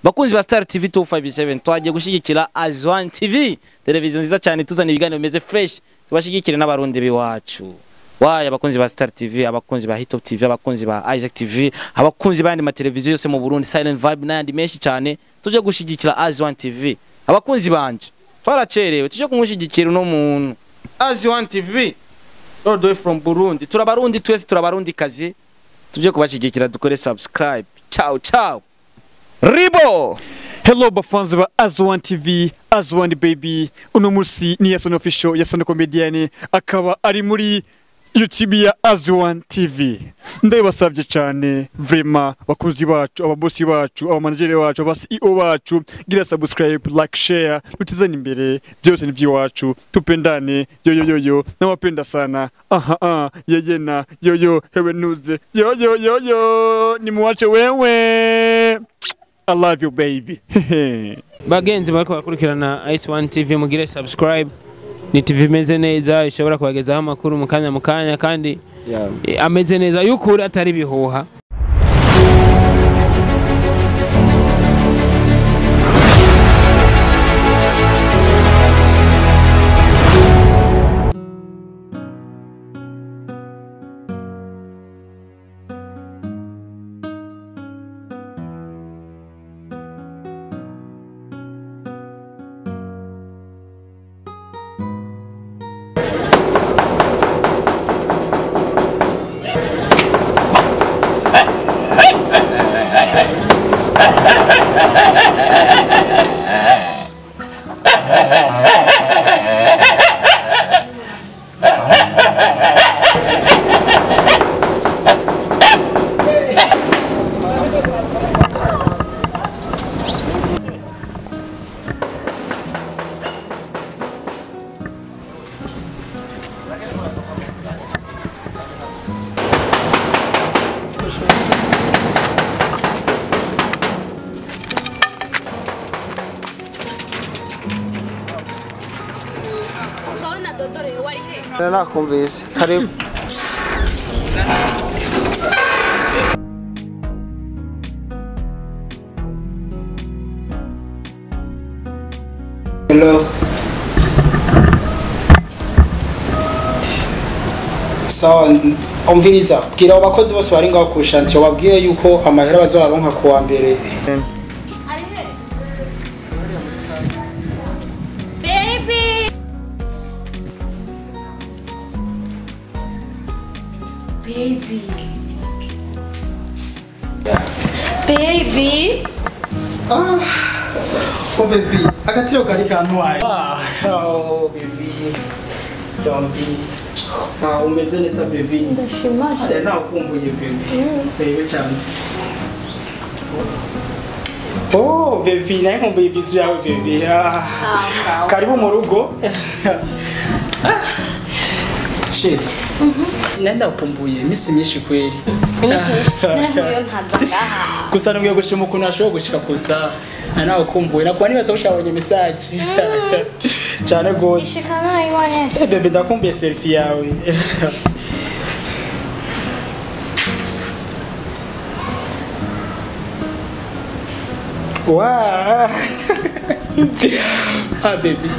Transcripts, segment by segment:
Bakunzi ba Star TV 257, twagiye gushigikira Azwan TV, televiziyo nziza cyane tuzana ibiganiro bimeze fresh, tubashigikire n'abarundi biwacu. Waya abakunzi ba Star TV, abakunzi ba Hitop TV, abakunzi ba Isaac TV, abakunzi bandi ma televiziyo yose mu Burundi, Silent Vibe n'ayandi menshi cyane, tuje gushigikira Azwan TV. Abakunzi banje twaracerewe, tuje kumushigikira uno muntu Azwan TV all the way from Burundi. Turabarundi twese, turabarundi kazi, tuje kubashigikira, dukore subscribe. Ciao ciao. Ribo. Hello bafanzi ba Azwan TV, Azwan baby. Uno musi ni Yason Official, Yason Comedian, akaba ari muri YouTube ya Azwan TV. Ndabasabye cyane vraiment bakunzi bacu, ababosi bacu, abamanageri bacu, aba CEO bacu, gira subscribe, like, share, tutizane imbere, byose ni by'iwacu, tupendane, yo yo yo yo, nawapenda sana. Aha ah, yeyena, yo yo, hewe nuze, yo yo yo yo, nimuwache wewe. I love you baby. Bagenzi bariko bakurikirana Ice1 TV, mugire subscribe. Ni TV imeze neza ishobora kubagezaho amakuru mu kanya kandi ameze neza y'ukuri atari bihuha. Nakumvise karibu. Hello. Sawa, umviriza, bwira abo bakozi bose bari ngaho ku shantiyo, babwiye yuko amahera bazobaronka ku wa mbere. Baby. Baby. Baby. Ah. Oh baby, agatiro kari kantwaye. Ah, oh baby. Yombi. Ah, umeze neza baby. Ndashima. Nakumbuye baby. Yego cyane. Oh baby, nakumbuye bizu yawe baby. Ah. Karibu mu rugo. Shit. Nenda ukumbuye imisi myinshi kweli. Imisi myinshi. Narahuye ntaza ngaha. Gusa ngiye gushima ukuntu ashobora gushika kusa. Nawe ukumbuye nakuba nibaza ushabonye message. Cyane gose. Ishika nayo. Eh baby, ndakumbuye selfie yawe. Wow. Ah baby.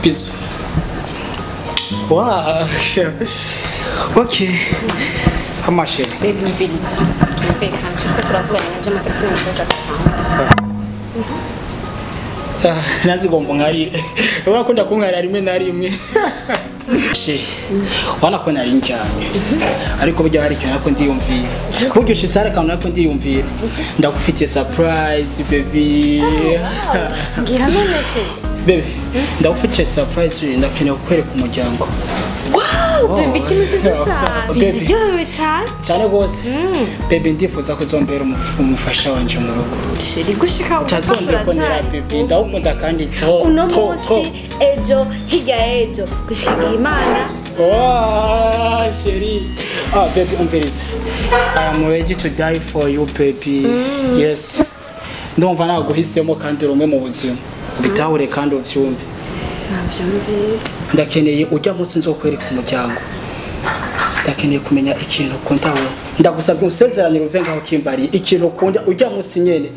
Bisous. Wow. Okay. Amashe. Baby mviriza. Tumvikana turiko turavugana by'amatelefone kuja. Ah, nazigomba nkarire. Urakunda kunkarira rimwe na rimwe. Sheri. Wana ko nari ncyane. Ariko burya hari ikintu nako ndiyumvira. Burya ushitse hari akantu nako ndiyumvira. Ndagufitiye surprise baby. Ngira none sheri. Baby, ndagufitiye surprise, ndakeneye kukwereka umuryango. Wow, baby, ikintu cyiza cyane. Biryohewe cyane. Cyane gose. Baby, ndifuza ko uzombera umufasha wanje mu rugo. Sheri, gushika utazondekonera baby, ndagukunda kandi to. Uno munsi ejo hirya ejo gushika igihe Imana. Oh, sheri. Ah, baby, umvirize. I am ready to die for you baby. Yes. Ndumva naguhisemo kandi uri umwe mu buzima. Ubitahure kandi uvyumve. Navyumvise. Ndakeneye ujya munsi nzokwereka umuryango. Ndakeneye kumenya ikintu ukunda wewe. Ndagusabye usezeranire uve ngaho kimbariye ikintu ukunda ujya munsi nyene.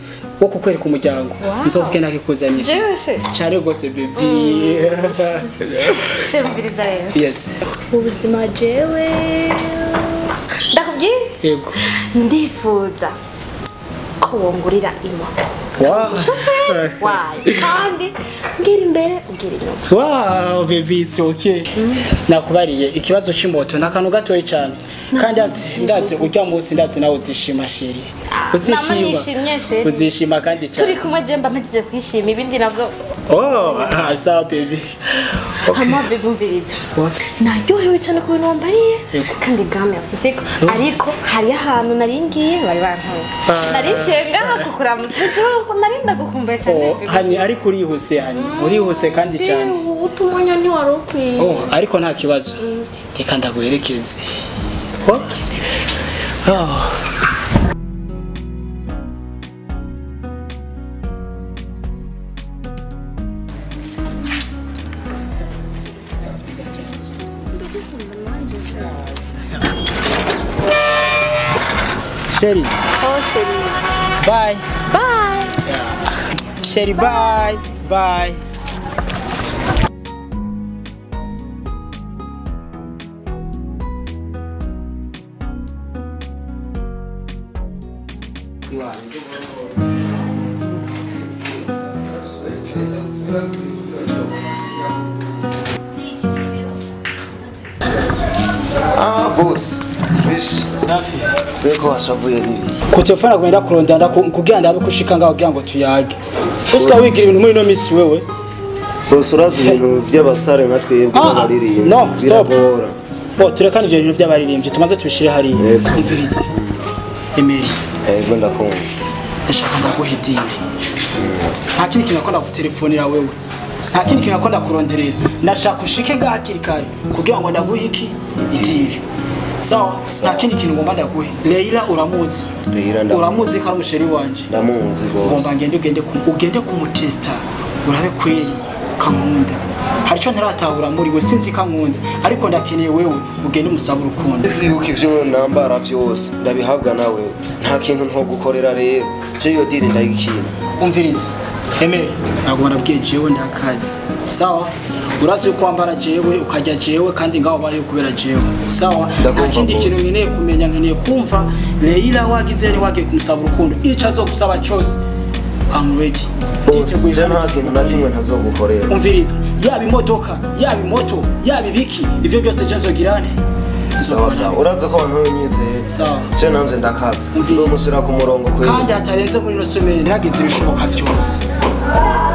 wo kukwereka umuryango nzovuge nakikuzanye cyane rwose baby. Shemviriza rero. Yes. Ubuzima jewe ndakubwiye. Yego. Ndifuza ko wongurira imoto. Wow. Wayo. Kandi ngira imbere ugira inyuma. Wow baby, it's okay. Nakubariye ikibazo c'imoto nakantu gatoye cyane. Kandi ndazi ujya munsi ndazi nawe uzishima chérie. Uzishima. Uzishima kandi cyane. Turi kumwe je mba mpejeje kwishima ibindi navyo. Oh, sawa baby. Hama baby umviriza. Naryohewe cyane ku bintu wambariye. Kandi grand merci siko. Ariko hari ahantu nari ngiye bari bantoye. Nari nciye ngaha kukuramutsa ejo nari ndagukumbuye cyane. Hani ariko urihuse hani. Urihuse kandi cyane. Utumwanya ni wari ukwiye. Oh, ariko nta kibazo. Reka ndaguherekeze. Oh. Oh. Sherry. Oh, Sherry. Bye. Bye. Yeah. Sherry, bye. Bye. Ah, boss. Fish. Safi. Beko washavuye nibi. Ku telefone agomba kurondana kugira ndabe kushika ngaho kugira ngo tuyage. Usika wigira ibintu muri no misi wewe. Boss urazi ibintu by'abastare nka twebwe n'abaririmbyi. No, stop. Bo turekane ivyo bintu by'abaririmbyi tumaze tubishire hariya. Umvirize. Emeri. Yego ndakumva. Ndashaka ndaguhidire. Nta kindi kintu nakunda gutelefonera wewe. Nta kindi kintu nakunda kuronderera. Ndashaka ushike ngaha hakiri kare kugira ngo ndaguhe iki? Idire. Sawa, nta kindi kintu ngomba ndaguhe. Leila uramuzi. Leila ndamuzi. Uramuzi ko ari umusheri wanje. Ndamuzi gose. Ngomba ngende ugende kumutesta. Urabe kweri kankunda. Hari cyo ntaratahura muri we sinzi kankunda ariko ndakeneye wewe ugende umusaba urukundo. Nzi yuko ivyo nambara byose ndabihabwa nawe. Nta kintu nto gukorera rero. Je yo diri ndayikina. Umvirize. Emere, ntabwo nabwiye jewe ndakazi. Sawa? Urazi uko wambara jewe ukajya jewe kandi ngaho bari kubera jewe. Sawa? Nta kindi kintu nkeneye kumenya nkeneye kumva Leila wagize yari wagiye kumusaba urukundo. Ico azogusaba cyose. I'm ready. Je nta kintu na kimwe ntazogukorera. Umvirize, yaba imodoka, yaba imoto, yaba ibiki, ivyo byose je nzogirane. Sawa sawa, urazi ko abantu nyizeye. Sawa. Je nanje ndakaza. Nzogushira ku murongo kweli. Kandi hatarenze muri no semaine nageze ibishoboka byose.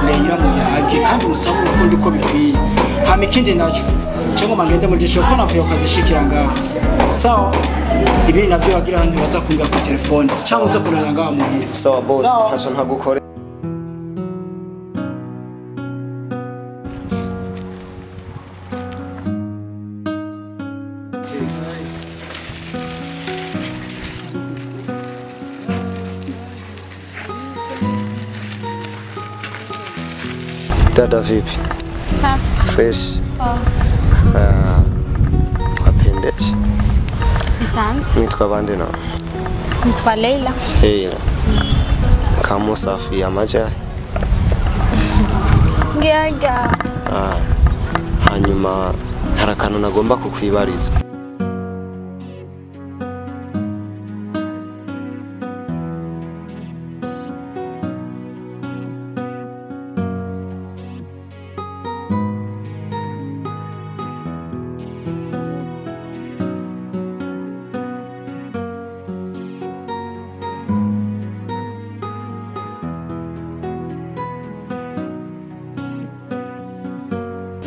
Leila muyage kandi umusaba urukundo uko bikwiye. Hama ikindi naco cyo ngoma ngende muri gisho ko navuye ukazishikira ngaho. Sawa. Ibi navyo wagira hano baza kumbwira ku telefone cyangwa uze kurana ngaho muhira. Sawa boss, ntaco ntagukore. Dada vipi? Safi. Fresh. Oh. Wapendeza. Bisanzwe. Nitwa bande na? Nitwa Leila. Leila. Kama safi ya maja. Ngiyaga. Hanyuma hari akantu nagomba kukwibariza.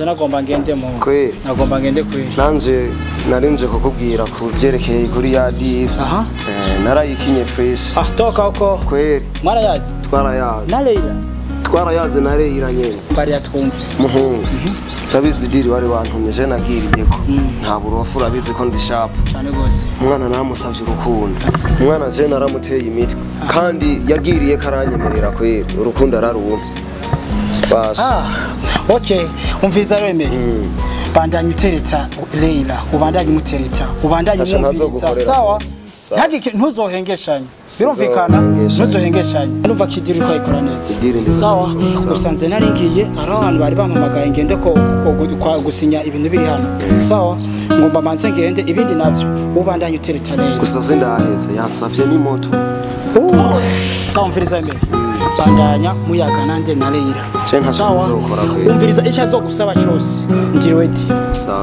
Nagomba ngende mu kweli. Nagomba ngende kweli. Nanje narinje kukubwira ku vyerekeye kuri ya deal. Aha. Narayikinye fresh. Ah, toka uko. Kweli. Mwarayazi. Twarayazi. Na Leila. Twarayazi na Leila nyene. Mbari atwumve. Muhungu. Ndabizi deal wari wantumye je nagiriyeko. Nta burofu urabizi ko ndi sharp. Cyane gose. Umwana naramusavye urukundo. Umwana je naramuteye imitwe. Kandi yagiriye karanyemerera kweli. Urukundo ararumpa. Ah, okay, umviza reme. Bandanye utereta Leila, ubandanye umutereta, ubandanye umviriza. Sawa? Ntagike ntuzohengeshanye. Birumvikana ntuzohengeshanye. Numva kidiri ko ayikora neza. Sawa, usanze nari ngiye ari abantu bari bampamagaye ngende ko gusinya ibintu biri hano. Sawa, ngomba manze ngende ibindi navyo ubandanye utereta neza. Gusa sindaheze yansavye ni moto. Sawa mviriza mbere. Bandanya muyaga nanje na Leila. Sawa, umviriza icyo azogusaba cyose. Ndi ready.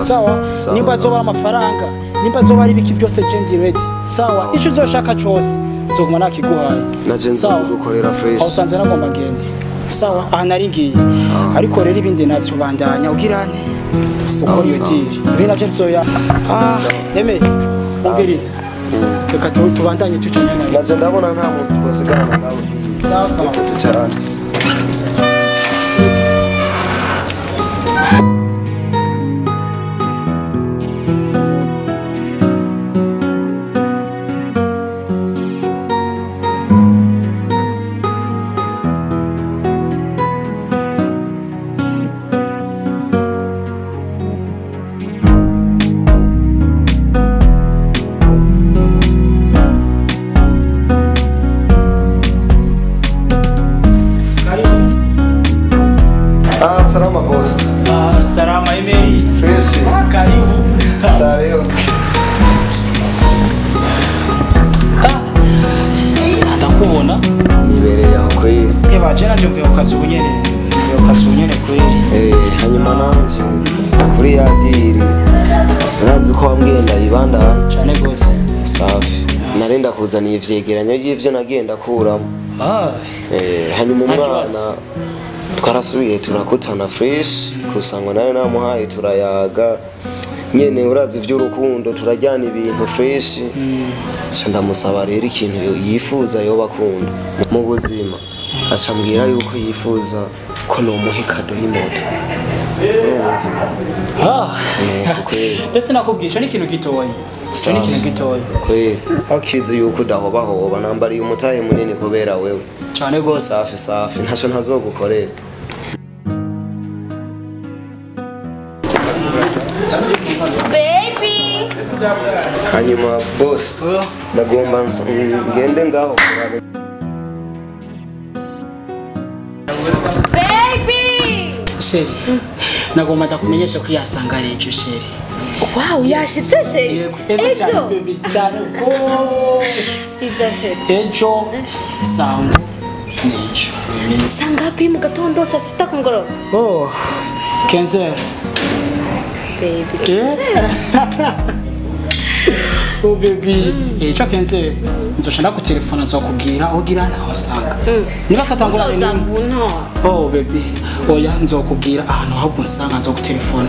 Sawa, nimba azoba amafaranga, nimba azoba ari biki byose je ndi ready. Sawa, icyo uzoshaka cyose nzoguma nakiguhaye. Naje nzogukorera fresh. Aho usanze nagomba ngende. Sawa, aha nari ngiye. Ariko rero ibindi navyo bandanya ugirane. Ukora iyo deal. Ibi navyo tuzoya. Ah, eme umviriza. Reka tubandanye tucanye nawe. Naje ndabona nta muntu twasigarana nawe. Sawa sawa. Tucarane. Salama boss. Salama Emery. Fresh. Karibu. Karibu. Ndakubona. Nibereye aho kweli. Eba je nanje mvuye kukazi ubunyene. Mvuye kukazi ubunyene kweli. Hanyuma nanje kuri ya diri. Urazi ko wambwiye ndayibanda cyane gose. Safi. Narenda kuzaniye ivyegeranyo y'ivyo nagenda kuramo. Hanyuma umwana twarasubiye turakutana fresh kusangwa nawe namuhaye turayaga nyene urazi ivy'urukundo turajyana ibintu fresh. Nca ndamusaba rero ikintu yifuza yoba akunda mu buzima, acambwira yuko yifuza ko nomuha ikado y'imoto. Ese nakubwiye ico ni ikintu gitoya. Ico ni ikintu gitoya kweli. Akizi yuko udahobahoba nambariye umutahe munini kubera wewe cyane gose. Safi safi ntaco ntazogukorera. Baby. Hanyuma boss ndagomba ngende ngaho. Baby. Sheri, nagomba ndakumenyesha ko yasanga ari ejo sheri. Wow, yashitse sheri. Ejo baby cyane gose. Ejo sound nejo. Sangapi mu gatondo saa 6 ku mugoroba? Oh, 15h. Baby. Oh baby, ejo 15h. Nzoca ndagutelefona nzokubwira ugira naho usanga. Niba katangura nini? Oh baby, oya nzokubwira ahantu aho usanga nzogutelefona.